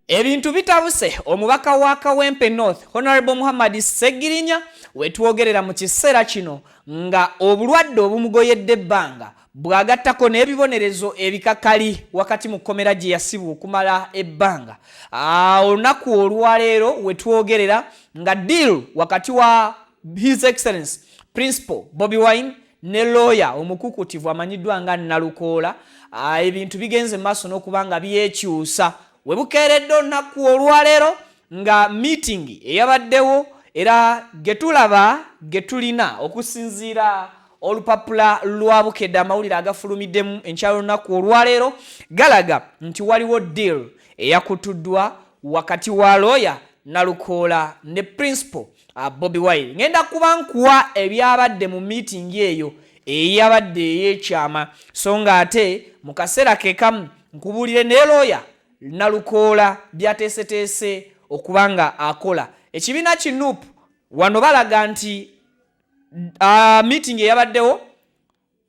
Ebintu bitabuse. Omubaka wa Kawempe North, Honorable Muhammad Ssegirinya, wetwogerera mu kiseera kino nga obulwadde obumugoyedde ebbanga bw'agattako n'ebibonerezo ebikakali wakati mu kkomera gye yasibwa okumala ebbanga. Olunaku olwaleero wetwogerera nga deal wakati wa His Excellence Principal Bobi Wine ne looya omukukutivu amanyiddwa nga Nalukoola, ebintu bigenze maaso n'okuba nga byekyusa. We bukeeredde olunaku olwaleero nga meeting eyabaddewo era getulaba getulina okusinziira olupapula lwa Bukedde, amawulire agafulumiddemu enkya y'olunaku olwaleero galaga nti waliwo deal eyakutuddwa wakati wa looya Nalukoola ne Principal Bobi Wine. Ngenda kuba nkuwa ebyabadde mu meeting eyo eyabadde ey'ekyama, so nga ate mu kaseera ke kamu nkubuulire ne looya Nalukoola byateeseteese okuba nga akola ekibiina ki NUP. Wano balaga nti meeting eyabaddewo,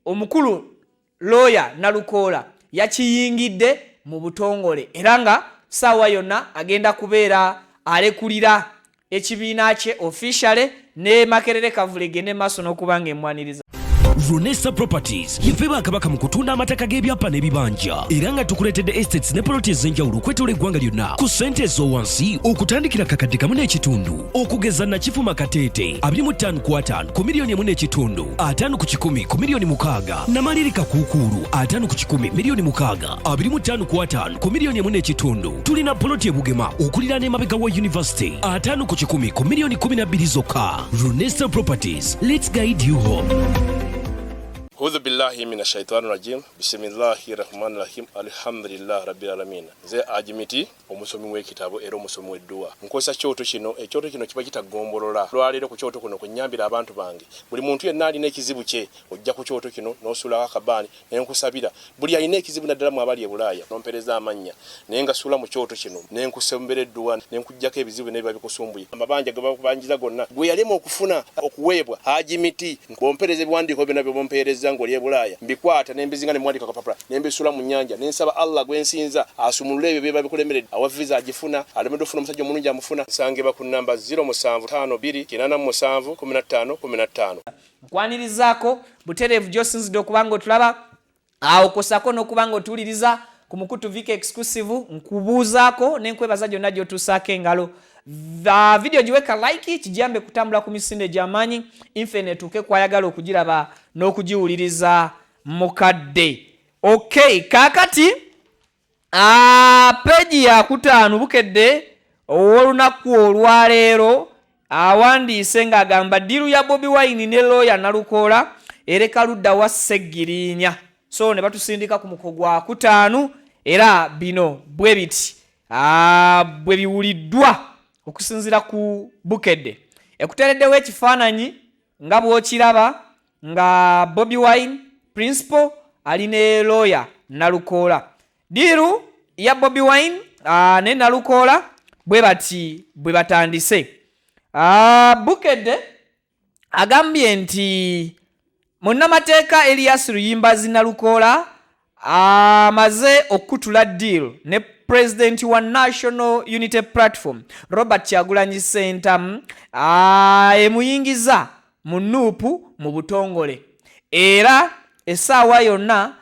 omukulu looya Nalukoola yakiyingidde mu butongole era nga saawa yonna agenda kubeera alekulira ekibiina kye officially ne Makerere Kavule gende maaso n'okuba nga emwaniriza. Ronesa Properties yeffe bakabaka mu kutunda amataka g'ebyapa n'ebibanja, era nga tukuleetedde estates ne poloti ez'enjawulo okwetoola eggwanga lyonna ku ssente ez'owansi okutandikira 1,500. Okugeza Nakifuma Kateete, 25 ku 50 ku miliyoni 1.5, 50 ku 100 ku miliyoni 6. Namaliri Kakuukuulu, 50 ku 100 miliyoni 6, 25 ku 50 ku miliyoni 1.5. Tulina poloti ebugema okuliraana emabega wa university, 50 ku 100 ku miliyoni 12 zokka. Ronesta Properties, let's guide you home. Audhu billahi mina shaitani rajim. Bisimillahi rahmani rahim. Alhamdulillah rabbil alamin. Nze Ajimiti, omusomi w'ekitabo era omusomi w'edduwa. Nkozesa kyoto kino. Ekyoto kino kiba kitagombolola. Lwaleero ku kyoto kuno kunyambira abantu bange. Buli muntu yenna alina ekizibu kye, ojja ku kyoto kino n'osuulako akabaani nenkusabira. Buli alina ekizibu, naddala mu abali e Bulaaya, nompereza amannya naye nga suula mu kyoto kino nenkusembera edduwa nenkuggyako ebizibu nebiba bikusumbuye, amabanja ge bakubanjiza gonna gwe yalema okufuna okuweebwa Hajimiti. Bompereza ebiwandiiko byonna byebompeereza ng'oli e Bulaaya, mbikwata nembizinga nemuwandiika kapapula nembisuula mu nnyanja, nensaba Allah gwensinza asumulule ebyo byeba bikulemeredde. Awa visa agifuna, alemedde ofuna omusajja omulungi amufuna. Nsangibwa ku namba 0752 87 15 15. Nkwanirizaako butereevu gy'osinzidde okuba nga otulaba awo, kosako n'okuba nga otuwuliriza ku mukutu Vika Exclusive. Nkubuuzaako n'enkwebaza gyonna gy'otuusaako engalo. Video giweka like, kijambe kutambula ku misinde gy'amaanyi infene etuuke kwayagala okugiraba n'okugiwuliriza mukadde. Okay, kaakati peegi yakutaano Bukedde ow'olunaku olwaleero awandiise ng'agamba deal ya Bobi Wine ne looya Nalukoola ereka ludda wa Ssegirinya. So ne batusindika ku muko gwa kutaanu, era bino bwe biti bwe biwuliddwa okusinziira ku Bukedde. Ekuteereddewo ekifaananyi nga bw'okiraba nga Bobi Wine Principal ali ne looya Nalukoola. Deal ya Bobi Wine ne Nalukoola bwe bati bwe batandise. Bukedde agambye nti munnamateeka Elias Luyimbazi Nalukoola amaze okukutula deal ne pulezidenti wa National Unity Platform, Robert Kyagulanyi Ssentamu, emuyingiza mu NUP mu butongole, era essaawa yonna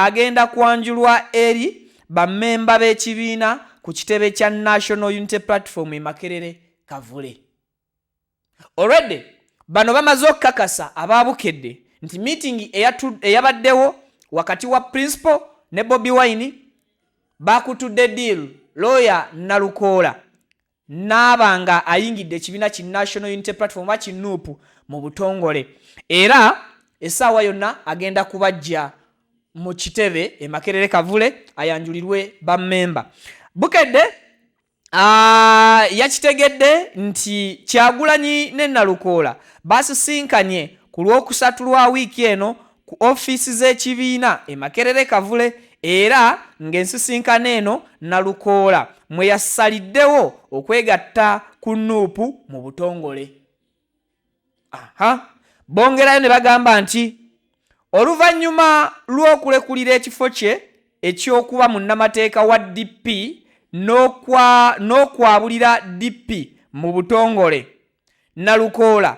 agenda kwanjulwa eri bammemba b'ekibiina ku kitebe kya National Unity Platform e Makerere Kavule. Already bano bamaze okukakasa ababukedde nti meeting eyabaddewo wakati wa Principal ne Bobi Wine, bakutudde deal, lawyer Nalukoola n'aba nga ayingidde ekibiina ki National Unity Platform oba ki NUP mu butongole, era essaawa yonna agenda kubajja mu kitebe e Makerere Kavule ayanjulirwe bammemba. Bukedde yakitegedde nti Kyagulanyi ne Nalukoola basisinkanye ku Lwokusatu lwa wiiki eno ku ofiisi z'ekibiina e Makerere Kavule, era ng'ensisinkano eno Nalukoola mwe yasaliddewo okwegatta ku NUP mu butongole. Aha, bongerayo ne bagamba nti oluvannyuma lw'okulekulira ekifo kye ekyokuba munnamateeka wa DP. n'okwabulira DP mu butongole. Nalukoola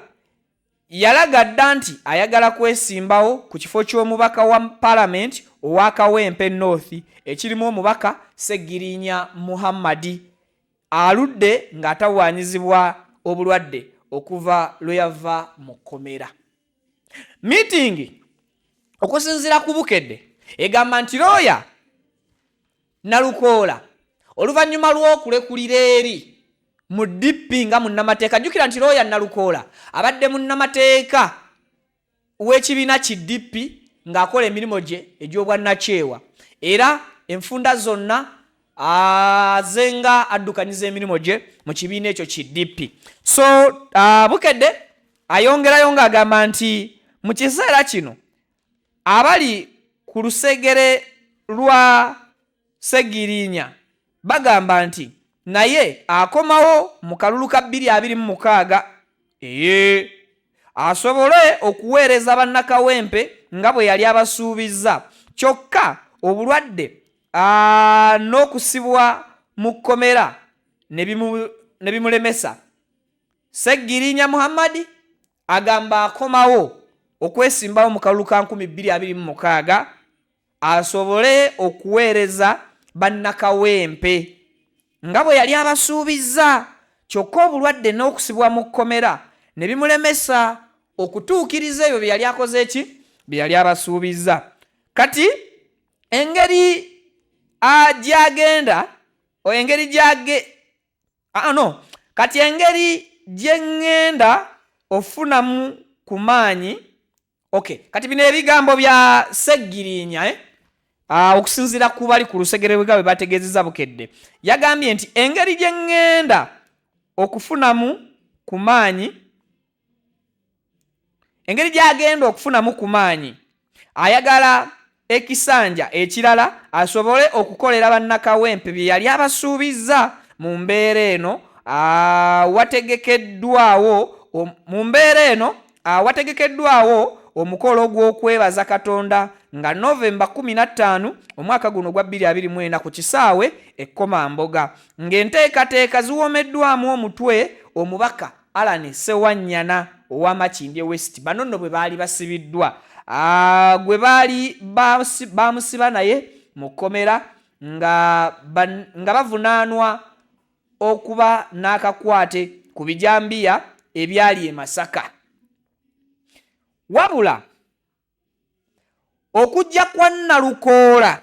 yalaga dda nti ayagala kwesimbawo ku kifo ky'omubaka wa palamenti owa Kawempe North ekirimu omubaka Ssegirinya Muhammad aludde ng'atawaanyizibwa obulwadde okuva lwe yava mu kkomera. Miitingi okusinziira ku Bukedde egamba nti looya Nalukoola oluvannyuma lw'okulekulira eri mu DP nga munnamateeka, jjukira nti looya Nalukoola abadde munnamateeka w'ekibiina ki DP ng'akola emirimu gye egy'obwannakyewa era enfunda zonna aze nga addukanyiza emirimu gye mu kibiina ekyo ki DP. So Bukedde ayongerayo ng'agamba nti mu kiseera kino abali ku lusegere lwa Ssegirinya bagamba nti naye akomawo mu kalulu ka 2026 ee asobole okuweereza Bannakawempe nga bwe yali abasuubizza kyokka obulwadde n'okusibwa mu kkomera ne bimulemesa. Ssegirinya Muhammad agamba akomawo okwesimbawo mu kalulu ka 2026 asobole okuweereza Bannakawempe nga bwe yali abasuubizza kyokka obulwadde n'okusibwa mu kkomera ne bimulemesa okutuukiriza ebyo bye yali akoze ki bye yali abasuubizza. Kati engeri gy'agenda engeri gyage ah, no kati engeri gye ŋŋenda ofunamu ku maanyi. Okay, kati bino ebigambo bya Ssegirinya eh? Okusinziira ku bali ku lusegere lwe bwe bategeezezza Bukedde, yagambye nti engeri gye ŋŋenda okufunamu ku maanyi, engeri gy'agenda okufunamu ku maanyi, ayagala ekisanja ekirala asobole okukolera Bannakawempe bye yali abasuubizza. Mu mbeera eno wategekeddwawo mu mbeera eno wategekeddwawo omukolo gw'okwebaza Katonda nga Novemba 15 omwaka guno gwa 2024 ku kisaawe e Komamboga, ng'enteekateeka ziwomeddwamu omutwe omubaka Allan Ssewanyana owa Makindye West. Bano nno bwe baali basibiddwa gwe baali bamusiba naye mu kkomera nga bavunaanwa okuba n'akakwate ku bijambiya ebyali e Masaka. Wabula okujja kwa Nalukoola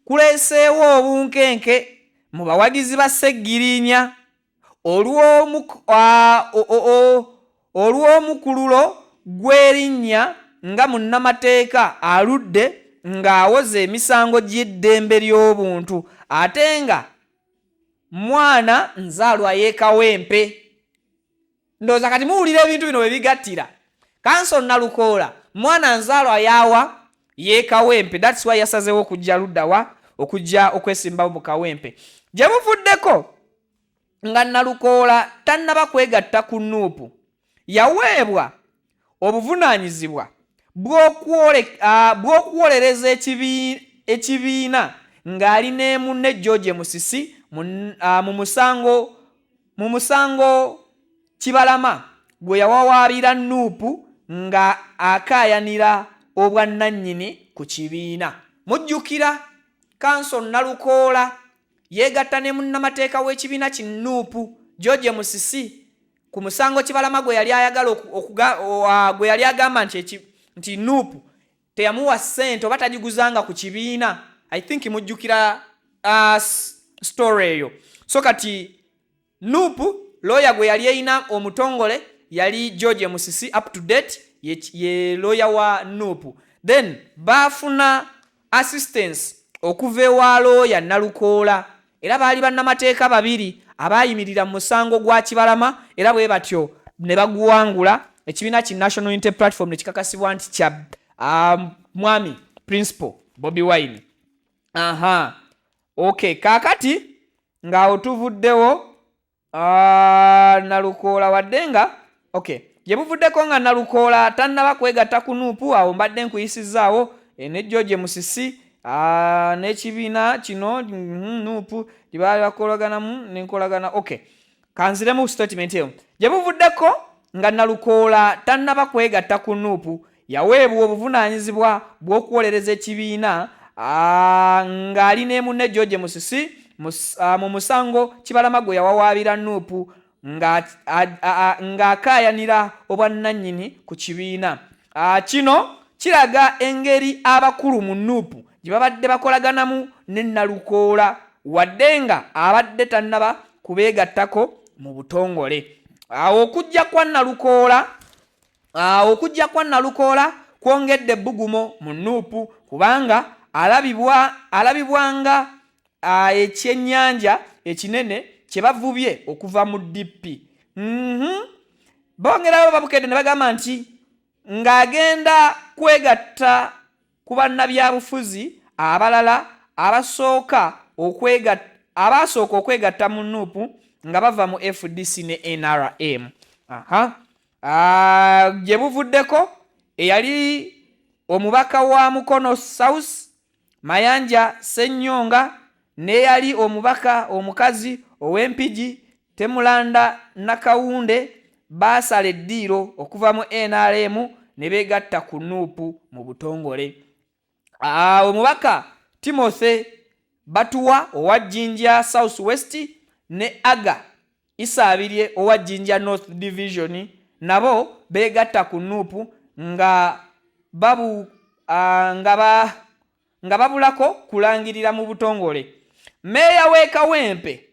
kuleeseewo obunkenke mu bawagizi ba Ssegirinya olw'omukululo gw'erinnya nga munnamateeka aludde ng'awoza emisango gy'eddembe ly'obuntu ate nga mwana nzaalwa y'e Kawempe. Ndowooza kati muwulira ebintu bino bwe bigattira. Kanso Nalukoola mwana nzaalwa yaawa y'e Kawempe, that's why yasazeewo okujja luddawa okujja okwesimbawo mu Kawempe. Gye buvuddeko nga Nalukoola tannaba kwegatta ku Nuupu, yaweebwa obuvunaanyizibwa bw'okuwolereza ekibiina ng'ali ne munne George Musisi mu musango Kibalama gwe yawawaabira Nuupu nga akaayanira obwannannyini ku kibiina. Mujjukira Kanso Nalukoola yeegatta ne munnamateeka w'ekibiina ki Nuupu George Musisi ku musango Kibalama gwe yali ayagala gwe yali agamba nti nti Nuupu teyamuwa ssente oba tagiguzanga ku kibiina. I think mujjukira story eyo. So kati Nuupu lawyer gwe yali erina omutongole yali George Musisi, up to date ye lawyer wa Nuupu. Then baafuna assistance okuva ewa lawyer Nalukoola era baali bannamateeka babiri abaayimirira mu musango gwa Kibalama era bwe batyo ne baguwangula, ekibiina ki National Unity Platform ne kikakasibwa nti kya mwami Principal Bobi Wine. Aha, okay, kaakati ng'awo tuvuddewo Nalukoola wadde nga okay gye buvuddeko nga Nalukoola tannaba kwegatta ku Nuupu, awo mbadde nkuyisizaawo ne George Musisi. N'ekibiina kino Nup gye baali bakolaganamu n'enkolagana. Okay, kanziremu statement eyo. Gye buvuddeko nga Nalukoola tannaba kwegatta ku Nup, yaweebwa obuvunaanyizibwa bw'okuwolereza ekibiina ng'ali ne munne George Musisi mu musango Kibalama gwe yawawaabira Nup ng'akaayanira obwannannyini ku kibiina. Kino kiraga engeri abakulu mu Nup gye babadde bakolaganamu ne Nalukoola wadde nga abadde tannaba kubeegattako mu butongole. Awo okujja kwa Nalukoola okujja kwa Nalukoola kwongedde ebbugumo mu Nup kubanga alabibwa alabibwa nga ekyennyanja ekinene kye bavubye okuva mu DP. Bongerayo babukedde ne bagamba nti ng'agenda kwegatta ku bannabyabufuzi abalala abasooka abaasooka okwegatta mu Nup nga bava mu FDC ne NRM. Aha. Gye buvuddeko eyali omubaka wa Mukono South Mayanja Ssenyonga n'eyali omubaka omukazi ow'Empigi Temulanda Nakawunde baasala eddiiro okuva mu NRM ne beegatta ku Nup mu butongole. Omubaka Timothy Batuwa owa Jinja South West ne Aga Isabirye owa Jinja North Division nabo beegatta ku Nup nga babu nga ba nga babulako kulangirira mu butongole. Meeya w'e Kawempe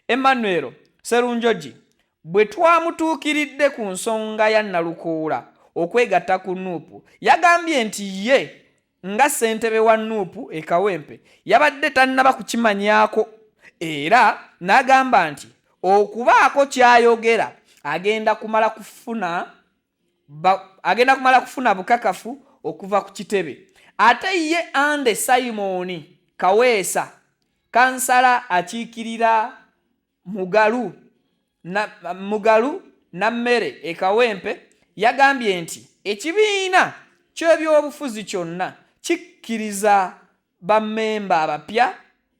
Emmanuel Serunjogi bwe twamutuukiridde ku nsonga ya Nalukoola okwegatta ku Nup yagambye nti ye nga ssentebe wa Nup e Kawempe yabadde tannaba kukimanyaako era n'agamba nti okubaako ky'ayogera agenda kumala kufuna agenda kumala kufuna bukakafu okuva ku kitebe. Ate ye Ande Simon Kaweesa kansala akiikirira Mugalu na Mugalu Nammere e Kawempe yagambye nti ekibiina ky'ebyobufuzi kyonna kikkiriza bammemba abapya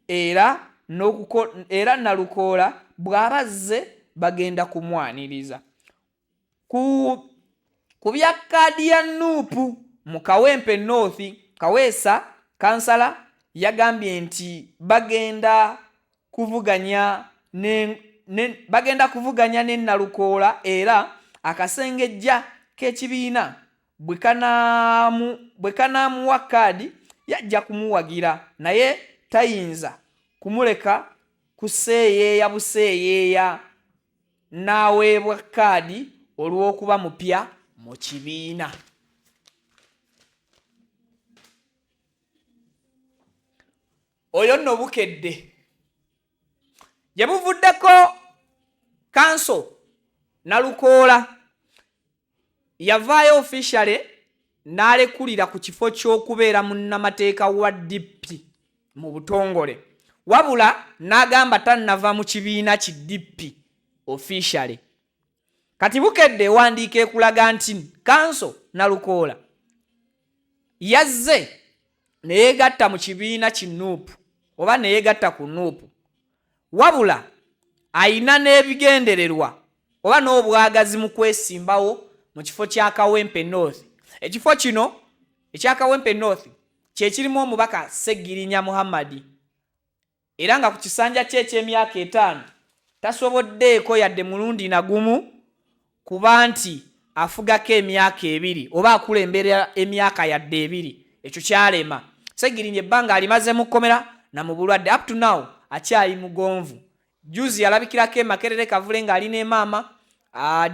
era era Nalukoola bw'aba azze bagenda kumwaniriza. Ku ku bya kkaadi ya Nup mu Kawempe North, Kaweesa kansala yagambye nti bagenda kuvuganya ne, ne, bagenda kuvuganya ne Nalukoola era akasengejja k'ekibiina bwe kanaamuwa kkaadi yajja kumuwagira naye tayinza kumuleka kuseeyeeya buseeyeeya n'aweebwa kkaadi olw'okuba mupya mu kibiina. Oyo nno Bukedde. Gye buvuddeko kanso Nalukoola yavaayo officially n'alekulira ku kifo ky'okubeera munnamateeka wa DP mu butongole wabula n'agamba tannava mu kibiina ki DP officially. Kati Bukedde ewandiika ekulaga nti kanso Nalukoola yazze ne yeegatta mu kibiina ki Nup oba ne yeegatta ku Nup wabula alina n'ebigendererwa oba n'obwagazi mu kwesimbawo mu kifo kya Kawempe North. Ekifo kino ekya Kawempe North kye kirimu omubaka Ssegirinya Muhammad era nga ku kisanja kye eky'emyaka etaano tasoboddeeko yadde mulundi na gumu kuba nti afugako emyaka ebiri oba akulembera emyaka yadde ebiri, ekyo kyalema. Ssegirinya ebbanga alimaze mu kkomera na mu bulwadde, up to now akyali mugonvu. Juzi yalabikirako e Makerere Kavule ng'ali ne maama,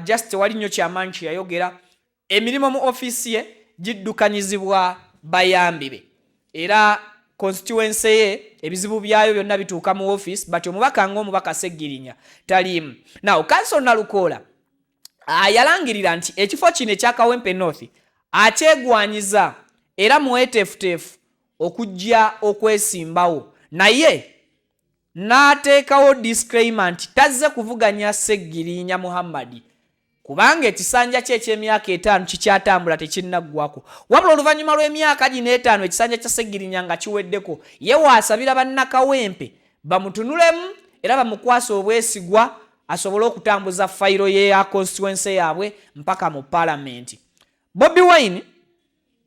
just tewali nnyo kyamaanyi kye yayogera. Emirimu mu ofiisi ye giddukanyizibwa bayambi be era constituency ye ebizibu byayo byonna bituuka mu ofiisi, but omubaka ng'omubaka Ssegirinya taliimu. Now Counsel Nalukoola yalangirira nti ekifo kino ekya Kawempe North akyegwanyiza era mweteefuteefu okujja okwesimbawo, naye n'ateekawo disclaimer nti tazze kuvuganya Ssegirinya Muhammad. Kubanga ekisanja kye eky'emyaka etaano kikyatambula, tekinnaggwako. Wabula oluvannyuma lw'emyaka gino etaano, ekisanja kya Segirinya nga kiweddeko, ye waasabira bannakawempe bamutunulemu era bamukwase obwesigwa asobole okutambuza fayiro ye ya constituency yaabwe mpaka mu palamenti. Bobi Wine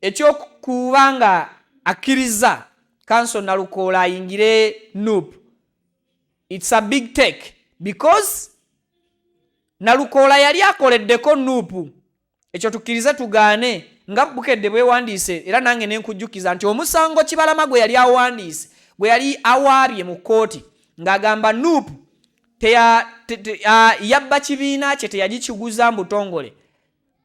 ekyokuba nga akkiriza Kanso Nalukoola ayingire NUP, it's a big take, because Nalukoola yali akoleddeko NUP. Ekyo tukkirize tugaane, nga Bukedde bwewandiise, era nange nenkujjukiza nti omusango Kibalama gwe yali awandiise, gwe yali awaabye mu kkooti ng'agamba NUP yabba kibiina kye, teyagikiguza mbutongole,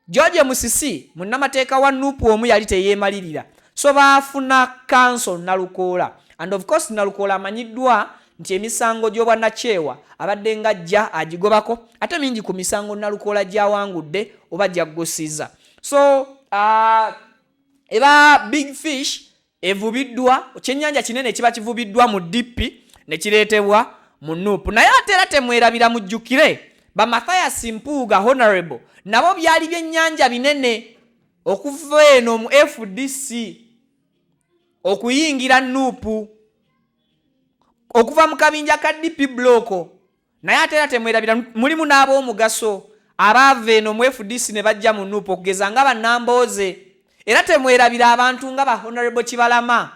George Musisi munnamateeka wa NUP omu yali teyeemalirira, so baafuna Kanso Nalukoola. And of course Nalukoola amanyiddwa nti emisango gy'obwannakyewa abadde nga ajja agigobako, ate mingi ku misango Nalukoola gy'awangudde oba gy'aggusiza. So eba big fish evubiddwa, kyennyanja kinene ekiba kivubiddwa mu DP ne kireetebwa mu NUP. Naye ate era temwerabira, mujjukire ba Mathias Mpuuga honorable nabo byali byennyanja binene okuva eno mu FDC okuyingira NUP, okuva mu kabinja ka DP block. Naye ate era temwerabira mulimu n'ab'omugaso abaava eno mu FDC ne bajja mu NUP, okugeza nga bannambooze. Era temwerabira abantu nga ba honorable Kibalama,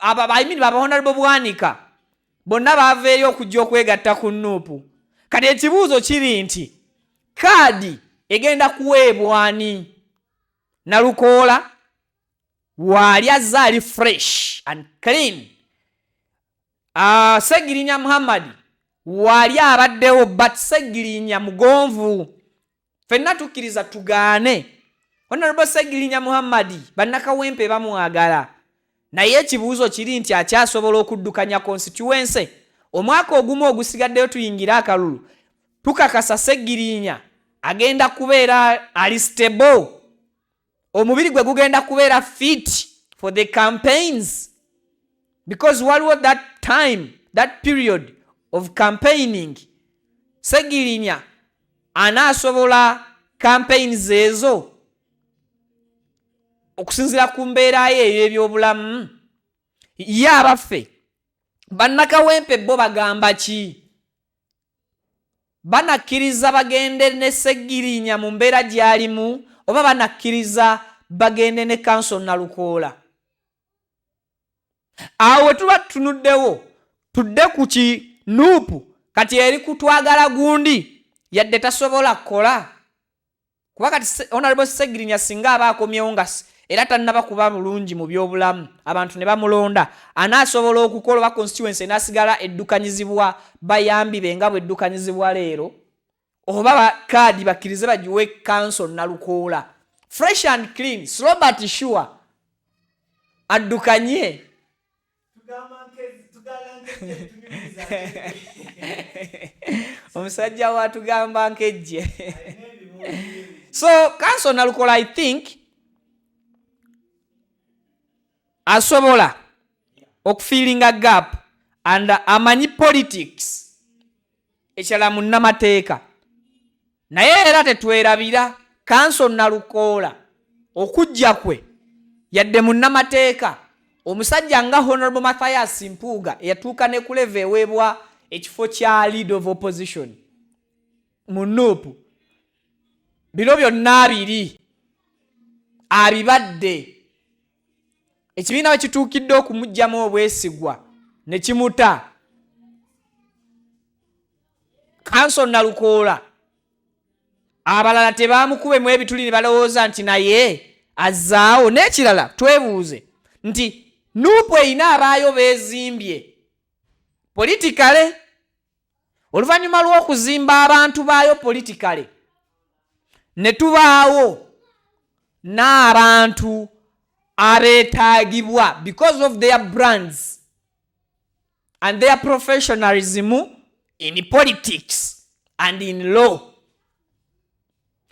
I mean, baba honorable Bwanika, bonna baaveeyo okujja okwegatta ku NUP. Kati ekibuuzo kiri nti kaadi egenda kuweebwani? Nalukoola waali azze ali fresh and clean, Segirinya Muhammad waali abaddewo, but Segirinya mugonvu, ffenna tukkiriza tugaane. Honorable Segirinya Muhammadi bannakawempe bamwagala, naye ekibuuzo kiri nti akyasobola okuddukanya constituency omwaka ogumu ogusigaddeyo tuyingire akalulu? Tukakasa Segirinya agenda kubeera ali stable, omubiri gwe gugenda kubeera fit for the campaigns, because waliwo that time, that period of campaigning. Segirinya anaasobola campaigns ezo okusinziira ku mbeera ye ey'ebyobulamu? Ye abaffe bannakawempe bo bagamba ki? Banakkiriza bagende ne Segirinya mu mbeera gy'alimu, oba banakkiriza bagende ne Kanso Nalukoola? Awo we tuba tutunuddewo, tudde ku ki NUP kati eri kutwagala gundi yadde tasobola kukola, kuba kati honorable Segirinya singa aba akomyewo nga era tannaba kuba bulungi mu byobulamu, abantu ne bamulonda, anaasobola okukola, oba constituency enaasigala eddukanyizibwa bayambi be nga bweddukanyizibwa leero, oba kaadi bakkirize bagiwe Kanso Nalukoola fresh and clean, slow but sure addukanye? Tugamba nkejje. Omusajja watugamba nkejje. So Kanso Nalukoola, I think asobola okufillinga gap and amanyi politics. Ekirala munnamateeka. Naye era tetwerabira Kanso Nalukoola okujja kwe, yadde munnamateeka, omusajja nga honorable Mathias Mpuuga eyatuuka ne ku level eweebwa ekifo kya lead of opposition mu NUP, bino byonna abiri abibadde. Ekibiina we kituukidde okumuggyamu obwesigwa ne kimuta, Kanso Nalukoola abalala tebamukubemu ebituli ne balowooza nti naye azzaawo? N'ekirala twebuuze nti NUP erina abaayo beezimbye politically. Oluvannyuma lw'okuzimba abantu baayo politically, ne tubaawo n'abantu abeetaagibwa because of their brands and their professionalism in politics and in law.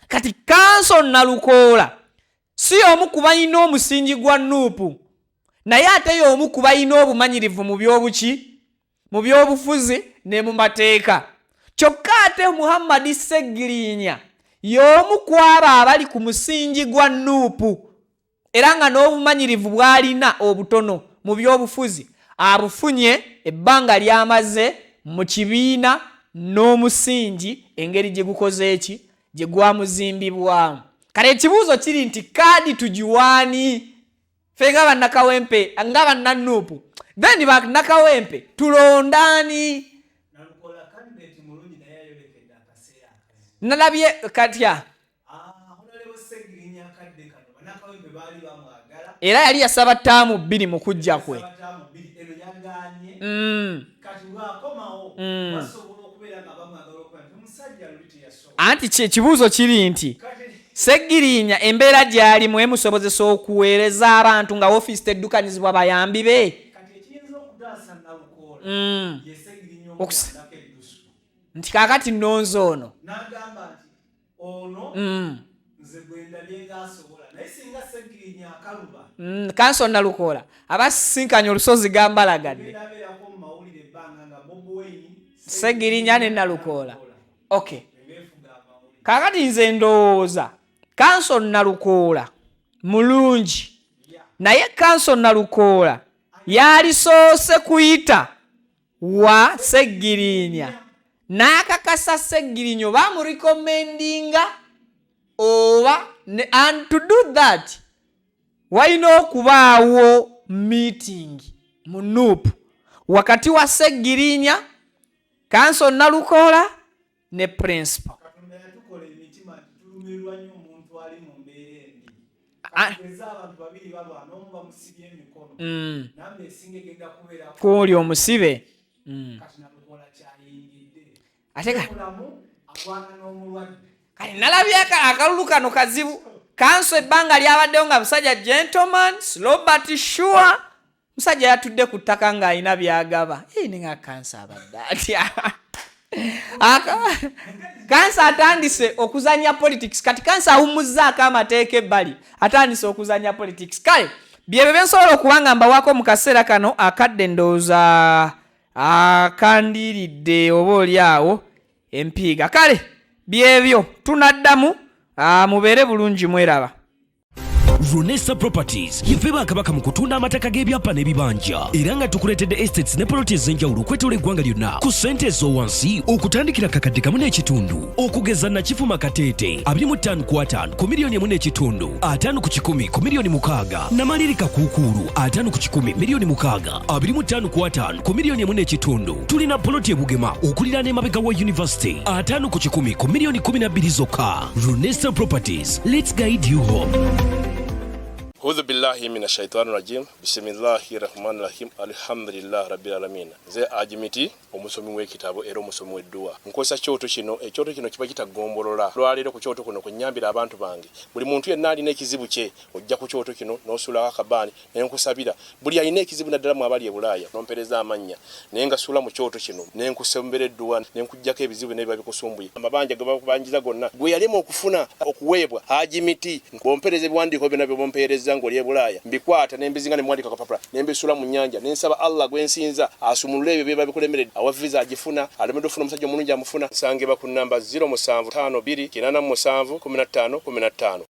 Kati Kanso Nalukoola si omu ku balina omusingi gwa NUP, naye ate y'omu ku balina obumanyirivu mu byobuki, mu byobufuzi ne mu mateeka. Kyokka ate ate Muhammadi Ssegirinya y'omu ku abo abali ku musingi gwa Nuupu era nga n'obumanyirivu bw'alina obutono mu by'obufuzi abufunye ebbanga ly'amaze mu kibiina n'omusingi engeri gye gukoze eki gye gwamuzimbibwamu. Kale ekibuuzo kiri nti kaadi tugiwaani ffe nga bannakawempe nga bannanuupu then bannakawempe tulondaani? Nalabye katya era yali yasaba ttaamu bbiri mu kujja kwe. Anti ekibuuzo kiri nti Ssegirinya embeera gy'alimu emusobozesa okuweereza abantu nga ofiisi teddukanyizibwa bayambi be? Nti kaakati nnonze ono. Kanso Nalukoola abasisinkanye olusozi gambalagadde. Ssegirinya ne Nalukoola. Okay. Kaakati nze ndowooza Kanso Nalukoola mulungi, naye Kanso Nalukoola yalisoose kuyita wa Ssegirinya n'akakasa Ssegirinya oba amurecommendinga oba and to do that walina okubaawo meeting mu Nup wakati wa Ssegirinya, Kanso Nalukoola ne principal. Katonda yatukola emitima nti tulumirwa nnyo omuntu ali mu mbeera embi. Kati abantu babiri balwana, omu bamusibye emikono, namba esinga egenda kubeera kwoli omusibe. Kati Nalukoola kyayingidde. Ate mulamu alwana n'omulwadde. Kale nalabye akalulu kano kazibu. Kanso ebbanga lyabaddewo nga musajja gentleman, slow but sure. Musajja yatudde ku ttaka ng'alina by'agaba. Ninga Kanso abadde atya? Kanso atandise okuzannya politics. Kati Kanso awummuzzaako amateeka ebbali, atandise okuzannya politics. Kale byebyo bye nsobola okuba nga mbawaako mu kaseera kano akadde ndowooza akandiiridde oba oli awo empiiga. Kale byebyo, tunaddamu, mubeere bulungi mweraba. Ronesa Properties yeffe bakabaka mu kutunda amataka g'ebyapa n'ebibanja era nga tukuleetedde estates ne poloti ez'enjawulo okwetoola eggwanga lyonna ku ssente ez'owansi okutandikira kakadde kamu n'ekitundu okugeza Nakifuma Kateete 25 ku 50 ku miliyoni 1 n'ekitundu, 50 ku 100 ku miliyoni 6, Namaliri Kakuukuulu 50 ku 100 miliyoni 6, 25 ku 50 ku miliyoni 1 n'ekitundu. Tulina poloti e Bugema okuliraana emabega wa University 50 ku 100 ku miliyoni 12 zokka. Ronesa Properties, let's guide you home. A'udhu billahi minash shaitani rajim. Bismillahir rahmanir rahim. Alhamdulillah rabbil alamin. Nze Ajimiti, omusomi w'ekitabo era omusomi w'edduwa. Nkozesa kyoto kino, ekyoto kino kiba kitagombolola. Lwaleero ku kyoto kuno kwe nnyambira abantu bange. Buli muntu yenna alina ekizibu kye, ojja ku kyoto kino n'osuulako akabaani ne nkusabira. Buli alina ekizibu naddala mu abali e Bulaaya, n'ompeereza amannya naye ngasuula mu kyoto kino ne nkusembera edduwa ne nkuggyako ebizibu byonna ebiba bikusumbuye. Amabanja ge bakubanjiza gonna gwe yalema okufuna okuweebwa Haji Miti. Bw'ompeereza ebiwandiiko byonna by'oba ompeerezza ng'oli e Bulaaya, mbikwata ne mbizinga ne mbiwandiika ku kapapula ne mbisuula mu nnyanja ne nsaba Allah gwe nsinza asumulule ebyo ebiba bikulemeredde. Awa viza agifuna, alemeddwa okufuna omusajja omulungi amufuna. Nsangibwa ku nnamba 0752 87 15 15.